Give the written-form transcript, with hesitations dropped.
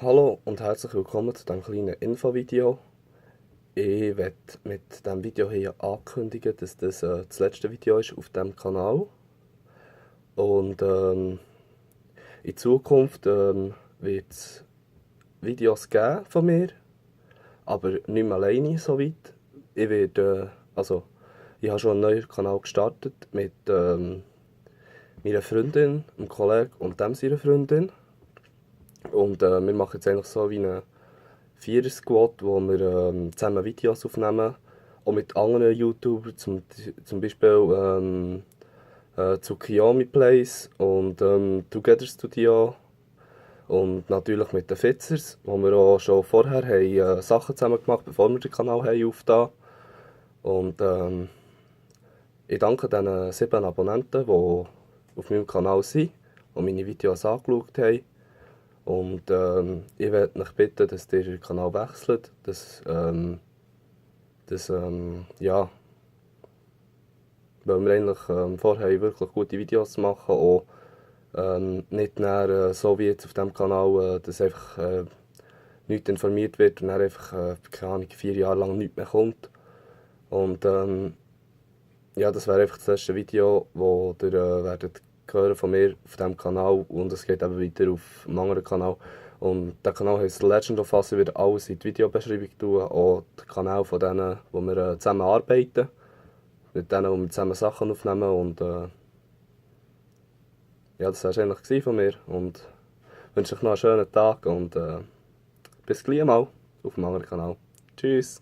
Hallo und herzlich willkommen zu diesem kleinen Infovideo. Ich werde mit diesem Video hier ankündigen, dass das das letzte Video ist auf diesem Kanal. Und in Zukunft wird es Videos geben von mir, aber nicht mehr alleine so weit. Ich habe schon einen neuen Kanal gestartet mit meiner Freundin, einem Kollegen und dem seiner Freundin. Und wir machen jetzt eigentlich so wie eine Vierer-Squad, wo wir zusammen Videos aufnehmen. Auch mit anderen YouTubern, zum Beispiel zu Kiyomi Plays und Together Studio. Und natürlich mit den Fitzers, wo wir auch schon vorher haben, Sachen zusammen gemacht, bevor wir den Kanal haben aufgetan. Und ich danke den 7 Abonnenten, die auf meinem Kanal sind und meine Videos angeschaut haben. Und ich werde euch bitten, dass ihr den Kanal wechselt, ja, weil wir eigentlich vorhaben, wirklich gute Videos zu machen, auch nicht dann, so wie jetzt auf diesem Kanal, dass einfach nichts informiert wird und dann einfach, keine Ahnung, 4 Jahre lang nichts mehr kommt. Und ja, das wäre einfach das letzte Video, das ihr werdet hören von mir auf diesem Kanal, und es geht eben weiter auf einem anderen Kanal. Und der Kanal heisst Legend of Us. Ich werde alles in die Videobeschreibung tun, auch den Kanal von denen, wo wir zusammen arbeiten, mit denen, wo wir zusammen Sachen aufnehmen. Und ja, das war es eigentlich von mir, und ich wünsche euch noch einen schönen Tag und bis gleich mal auf dem anderen Kanal. Tschüss!